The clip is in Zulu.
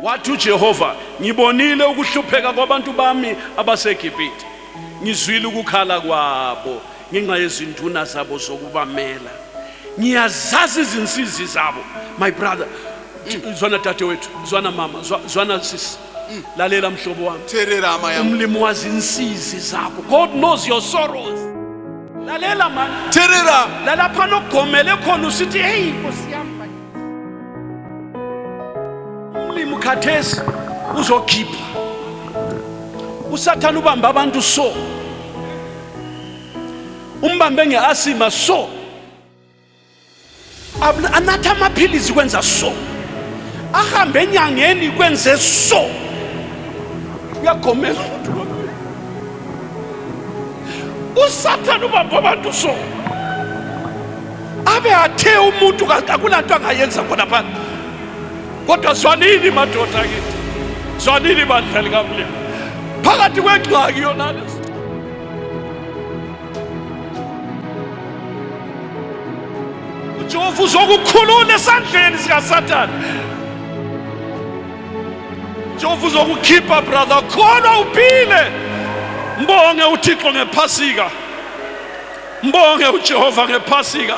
Wathi uJehova, ngibonile ukuhlupheka kwabantu bami abaseGibhithe, ngizwile ukukhala kwabo ngenxa yezinduna zabo zokubamela, ngiyazazi izinsizi zabo. My brother, zwana dadewethu, zwana mama, zwana sisi, lalela mhlobo wami. Teerera hama yangu. Umlimi wazi insizi zakho. God knows your sorrows. Lalela man, Teerera. lalapha nogomele khona usithi hey Nkosi yami bakithi." Umlimi khathesi uzokhipha. USathane ubamba abantu so. Umbambe ngeasima so. Anatha amaphilisi kwenza so. Ahambe enyangeni kwenze so. Uyagomela umuntu lo. USathane ubamba abantu so. Abe athe umuntu akulanto angayenza khona phana. Kodwa zwanini madoda akithi, zwanini bandla likaMlimu, phakathi kwengxaki yona lesi. UJehova uzokukhulula esandleni sikaSathane. Jehova uzokukhipha brother, kholwa uphile. Mbonge uThixo ngephasika, mbonge uJehova ngephasika.